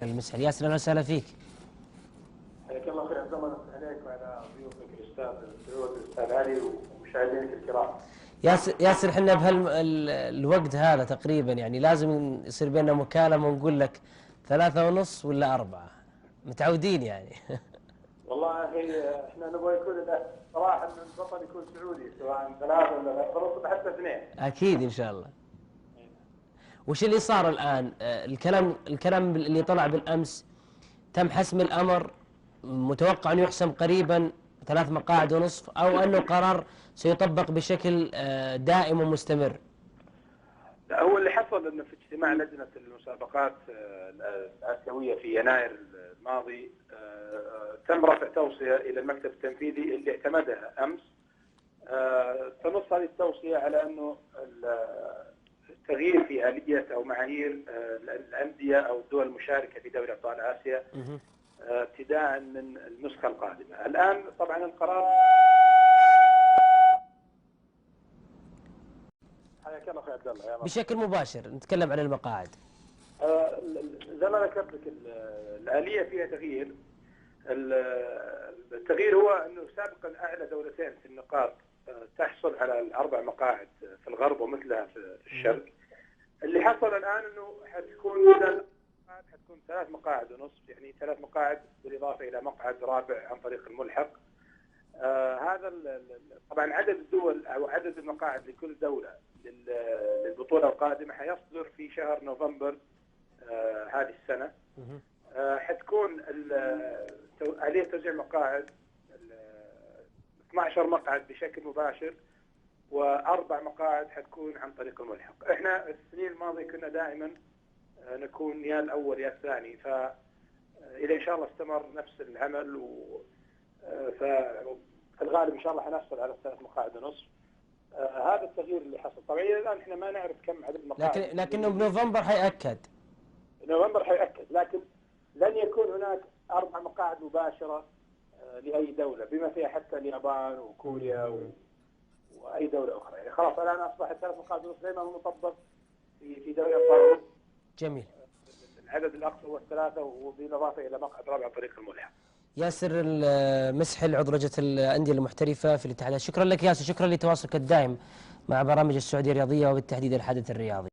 المسحل. ياسر اهلا وسهلا فيك. حياك الله اخوي عبد الله، نفتح عليك وعلى ضيوفك الاستاذ سعود والاستاذ علي ومشاهدينك الكرام. ياسر احنا بهالوقت هذا تقريبا يعني لازم يصير بيننا مكالمة ونقول لك 3.5 ولا 4، متعودين يعني. والله احنا نبغى يكون صراحة ان البطل يكون سعودي، سواء 3 ولا 3 حتى 2. اكيد ان شاء الله. وش اللي صار الان؟ الكلام اللي طلع بالامس، تم حسم الامر، متوقع انه يحسم قريبا 3.5 مقاعد، او انه قرار سيطبق بشكل دائم ومستمر؟ لا، هو اللي حصل انه في اجتماع لجنة المسابقات الاسيوية في يناير الماضي تم رفع توصية الى المكتب التنفيذي اللي اعتمدها امس. تنص هذه التوصية على انه التغيير في آلية او معايير الاندية او الدول المشاركة في دوري ابطال اسيا ابتداء من النسخة القادمة. الان طبعا القرار. حياك الله اخوي عبد الله. بشكل مباشر نتكلم عن المقاعد. زي ما ذكرت لك الآلية فيها تغيير. التغيير هو انه سابقا اعلى دولتين في النقاط تحصل على 4 مقاعد في الغرب ومثلها في الشرق. اللي حصل الان انه حتكون 3.5 مقاعد، يعني 3 مقاعد بالاضافة الى مقعد رابع عن طريق الملحق. هذا طبعا عدد الدول او عدد المقاعد لكل دولة للبطولة القادمة حيصدر في شهر نوفمبر هذه السنة. حتكون آلية توزيع المقاعد 12 مقعد بشكل مباشر و4 مقاعد حتكون عن طريق الملحق. احنا السنين الماضية كنا دائما نكون يا الاول يا الثاني، فإذا ان شاء الله استمر نفس العمل ففي الغالب ان شاء الله حنحصل على 3.5 مقاعد. هذا التغيير اللي حصل. طبعا الى الان احنا ما نعرف كم عدد المقاعد، لكنه بنوفمبر حيأكد. نوفمبر حيأكد، لكن لن يكون هناك 4 مقاعد مباشرة لأي دولة بما فيها حتى اليابان وكوريا وأي دولة أخرى. يعني خلاص الآن أصبحت 3.5 مقاعد زي ما هو مطبق في دوري أبطال. جميل. العدد الأقصى هو 3، وبالإضافة إلى مقعد رابع عن طريق الملحق. ياسر المسحل عضو لجنة الأندية المحترفة في الاتحاد، شكرا لك ياسر، شكرا لتواصلك الدائم مع برامج السعودية الرياضية وبالتحديد الحدث الرياضي.